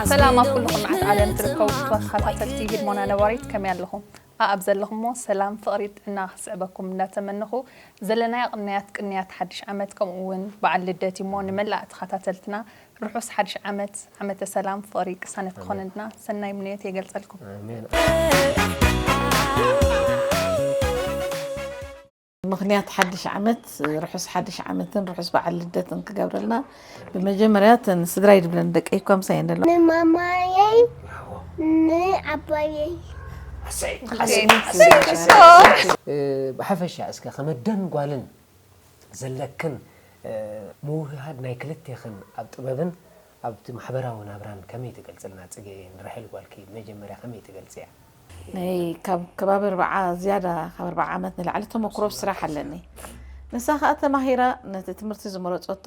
ሰላም ኣብ ኩሉ ኩርናዓት ዓለም ትርከቡ ፍትዋት ተኸታተልቲ ህድሞና ነባሪት፣ ከመይ ኣለኹም? ኣኣብ ዘለኹሞ ሰላም፣ ፍቕሪ፣ ጥዕና ክስዕበኩም እንዳተመነኹ፣ ዘለናዮ ቅንያት፣ ቅንያት ሓድሽ ዓመት፣ ከምኡ እውን በዓል ልደት እሞ፣ ንመላእ ተኸታተልትና ርሑስ ሓድሽ ዓመት፣ ዓመተ ሰላም፣ ፍቕሪ፣ ቅሳነት ክኾነልና ሰናይ ምንዮት የገልጸልኩም። ኣሜን። ምኽንያት ሓድሽ ዓመት፣ ርሑስ ሓድሽ ዓመትን ርሑስ በዓል ልደትን ክገብረልና፣ ብመጀመርያ እተን ስድራይ ድብለን ደቀይ እኳ ምሳይ እንደሎ። ንማማየይ፣ ንዓባየይ። ኣሰይ፣ ኣሰይ፣ ኣሰይ። እ፣ ብሓፈሻ እስከ ከመደን ጓልን ዘለክን፣ እ፣ ምውህሃድ ናይ ክልቴኽን ኣብ ጥበብን ኣብቲ ማሕበራዊ ናብራን ከመይ ትገልጽልና? ጽጌ፣ ንራሄል ጓልኪ መጀመርያ ከመይ ትገልጽያ? ናይ ካብ ከባቢ ኣርባዓ፣ ዝያዳ ካብ ኣርባዓ ዓመት ንላዕሊ ተመኩሮ ኣብ ስራሕ ኣለኒ። ንሳ ከኣ ተማሂራ ነቲ ትምህርቲ ዝመረጸቶ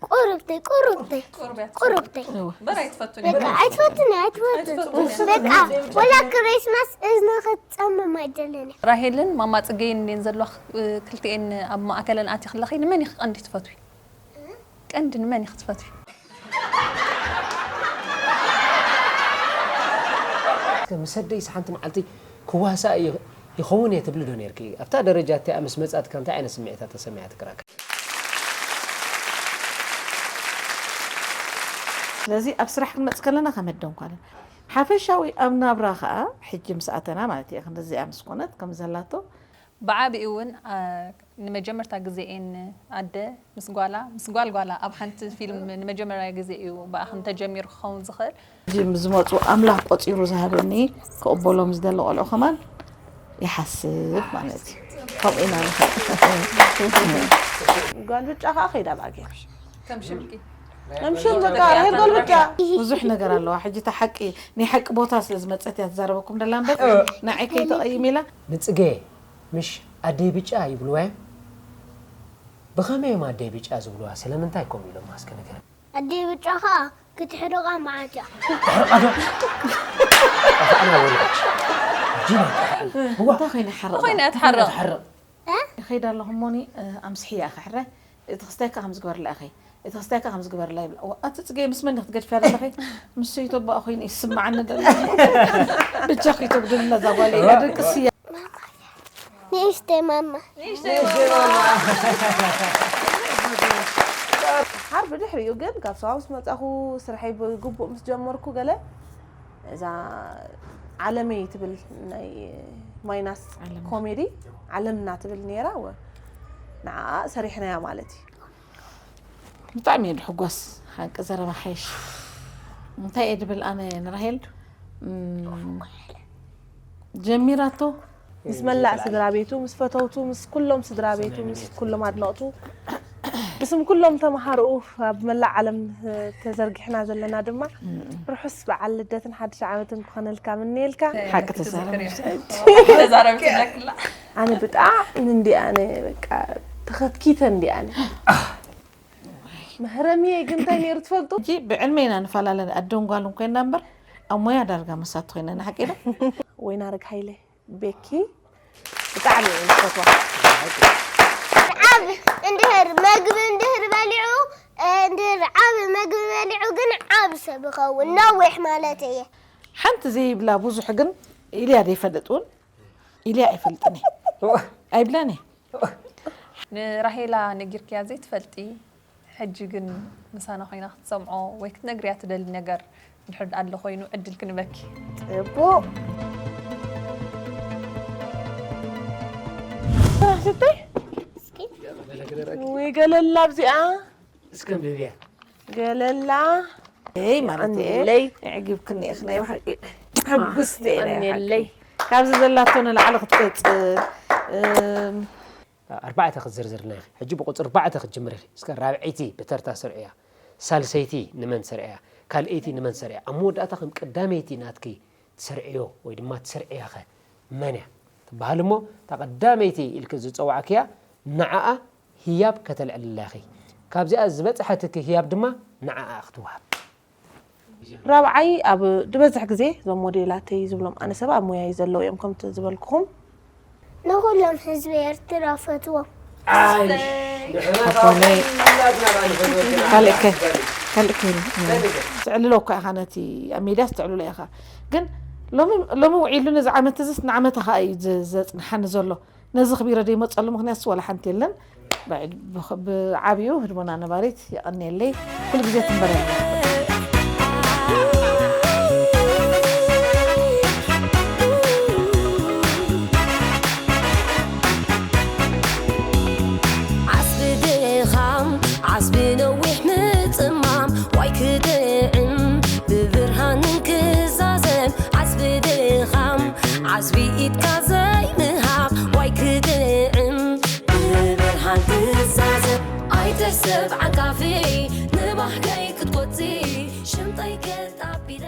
ቁርብተይ፣ ቁርብተይ፣ ቁርብተይ። እወ። በራይ ትፈቱኒ። በቃ ኣይትፈቱኒ፣ ኣይትፈቱኒ። ኣይትፈቱኒ። በቃ ወላ ክሪስማስ እዝኒ ክትጸምም ኣይደልን። ራሄልን ማማ ጽጌን እንዴን ዘለዋ፣ እ፣ ክልቲኤን ኣብ ማእከለን ኣትየ ከለኺ ንመን ኢኺ ቀንዲ ትፈትዊ? ቀንዲ ንመን ኢኺ ትፈትዊ? እስከ ምስ ኣደይስ ሓንቲ መዓልቲ ክዋሳእ ይ-፣ ይኸውን እየ ትብሊ ዶ ነርኪ? ኣብታ ደረጃ እቲኣ ምስ መጻትካ እንታይ ዓይነት ስምዒታት ተሰሚዓትኪ ራካ? ስለዚ ኣብ ስራሕ ክንመጽእ ከለና ከመደን ጓልን። ሓፈሻዊ ኣብ ናብራ ከኣ ሕጂ ምስ ኣተና ማለት እየ፣ ክንድዚኣ ምስ ኮነት ከም ዘላቶ። ብዓቢኡ እውን፣ ኣ፣ ንመጀመርታ ግዜ እየን ኣደ ምስ ጓላ፣ ምስ ጓል ጓላ ኣብ ሓንቲ ፊልም ንመጀመርያ ግዜ እዩ ብኣኽን ተጀሚሩ ክኸውን ዝኽእል። ሕጂ ምስ ዝመጹ ኣምላኽ ቆጺሩ ዝሃበኒ ክቕበሎም ዝደሊ ቆልዑ ከማን ይሓስብ ማለት እዩ። ከምኡ ኢና ንኽእል። ጓል ብጫ ከኣ ከይዳ ብኣጌ። ከም ሽምኪ። ከም ሽም በቃ፣ ራሄል ጓል ብጫ። ብዙሕ ነገር ኣለዋ። ሕጂ እታ ሓቂ፣ ናይ ሓቂ ቦታ ስለ ዝመጸት እያ ትዛረበኩም ደላ እምበር፣ ንዓይ ከይተቐይም ኢላ። ንጽጌ፣ ምሽ ኣደይ ብጫ ይብልዋ እዮም? ብኸመይ እዮም ኣደይ ብጫ ዝብልዋ? ስለምንታይ ከምኡ ኢሎማ እስከ ንገረኒ። ኣደይ ብጫ ኸኣ ክትሕርቓ መዓት እያ። ክትሕርቓ ዶ? ጠፋእና ወላጅ። ጅል ኣይጠፋእና። እዋ። እንታይ ኮይነ ሓርቕ? እንታይ ኮይነ እያ ትሓርቕ? ትሓርቕ? እ? ይኸይድ ኣለኹ እሞኒ፣ እ፣ ኣምስሕያ እየ ክሕረ። እቲ ክስታይ ከኣ ከም ዝግበርላ ኢኺ። እቲ ክስታይ ከኣ ከም ዝግበርላ ይብላ። እዋ፣ ኣቲ ጽገይ ምስ መን ክትገድፍያ ዘለኺ? ምስ ሰይቶ በኣ ኮይኑ ይስምዓኒ ደሎ። ብቻ ከይተጉድልና እዛ ጓለይ እያ ድቅስ እያ። ንእሽተይ ማማ። ሓር ብድሕሪኡ ግን ካብ ሰባ ምስ መጻኹ ስርሐይ ብግቡእ ምስ ጀመርኩ ገለ እዛ ዓለመይ ትብል ናይ ማይናስ ዓለምና። ኮሜዲ ዓለምና ትብል ነይራ። ወ-፣ ንዓኣ ሰሪሕናያ ማለት እዩ። ብጣዕሚ እየ ድሕጎስ፣ ሓቂ ዘረባ ሓይሽ። እንታይ እየ ድብል ኣነ ንራሄል፣ እም፣ ጀሚራቶ። ምስ መላእ ስድራ ቤቱ፣ ምስ ፈተውቱ፣ ምስ ኩሎም ስድራ ቤቱ፣ ምስ ኩሎም ኣድነቕቱ፣ ብስም ኩሎም ተምሃሮኡ ኣብ መላእ ዓለም ተዘርጊሕና ዘለና ድማ ርሑስ በዓል ልደትን ሓድሽ ዓመትን ክኾነልካ ምንየልካ። ሓቂ ተዛረብ። ተዛረብ ትብለክላ። ኣነ ብጣዕሚ እንዲ ኣነ በቃ ተኸትኪተ እንዲ ኣነ። መህረምየ ግን እንታይ ነይሩ ትፈልጡ? ሕጂ ብዕልመ ኢና ንፈላለ፣ ኣደን ጓልን ኮይና እምበር ኣብ ሞያ ዳርጋ መሳት ኮይና ንሓቂ ዶ? ወይናረግ ሃይለ ቤኪ ብጣዕሚ እየ ዝፈትዋ። ዓብ እንድህር መግቢ እንድህር በሊዑ፣ እንድህር ዓብ መግቢ በሊዑ ግን ዓብ ሰብ ይኸውን፣ ነዊሕ ማለት እየ። ሓንቲ ዘይብላ ብዙሕ ግን ኢልያ ዘይፈልጥ እውን ኢልያ ኣይፈልጥን እየ። ኣይብላን እየ። ንራሄላ ነጊርክያ ዘይትፈልጢ፣ ሕጂ ግን ምሳና ኮይና ክትሰምዖ ወይ ክትነግርያ ትደሊ ነገር እንድሕር ኣሎ ኮይኑ ዕድል ክንበኪ። ጽቡቕ። ስትይ? እስኪ። ወይ ገለላ ኣብዚኣ። እስከ ኣንብብያ። ገለላ። እይ ማለት እየ። ኣንለይ። ኣዕጊብክኒ ኢኺ ናይ ብሓቂ። ሕጉስቲ እየ ናይ ብሓቂ። ኣንለይ። ካብዚ ዘላቶ ንላዕሊ ክትቅጽል፣ እም፣ ኣርባዕተ ክትዝርዝርልና ኢኺ። ሕጂ ብቁጽሪ ኣርባዕተ ክትጅምር ኢኺ። እስከ ራብዐይቲ ብተርታ ስርዕያ። ሳልሰይቲ ንመን ስርዕያ? ካልኣይቲ ንመን ስርዕያ? ኣብ መወዳእታ ከም ቀዳመይቲ ናትኪ ትሰርዕዮ ወይ ድማ ትሰርዕያኸ መን እያ ትበሃል እሞ፣ እታ ቀዳመይቲ ኢልኪ ዝጸዋዕክያ ንዓኣ ህያብ ከተልዕልላ ኢኺ። ካብዚኣ ዝበጽሐትኪ ህያብ ድማ ንዓኣ ክትወሃብ። ራብዓይ፣ ኣብ ዝበዝሕ ግዜ እዞም ሞዴላተይ ዝብሎም ኣነ ሰብ ኣብ ሞያይ ዘለዉ እዮም፣ ከምቲ ዝበልኩኹም። ንኹሎም ህዝቢ ኤርትራ ፈትዎም። ኣይ፣ ንሕና ኣቦለይ። ካብ ኩላትና ንፈትወካ። ካልእ ከ? ካልእ ኮይኑ ትዕልሎ እኳ ኢኻ፣ ነቲ ኣብ ሜድያስ ትዕልሎ ኢኻ። ግን ሎሚ ሎሚ ውዒሉ ነዚ ዓመት እዚስ ንዓመታ ኸኣ እዩ ዘ- ዘጽንሓኒ ዘሎ። ነዚ ክቢረ ዘይመጸሉ ምኽንያት ዋላ ሓንቲ የለን። ብዕ- ብኽ- ብዓብዩ ህድሞና ነባሪት የቐንየለይ። ኩሉ ግዜ ትንበረልና። ዓስቢ ድኻም ዓስቢ ነዊሕ ምጽማም ዋይ ክጥዕም ብብርሃንን ክዛዘም ዓስቢ ድኻም ዓስቢ ኢድካ ዘይምሃብ ዋይ ክጥዕም ብብርሃን ክዛዘም ኣይተሰብ ዓንቃፊ ንባህገይ ክትቆጺ ሽምጠይ ገጣቢለ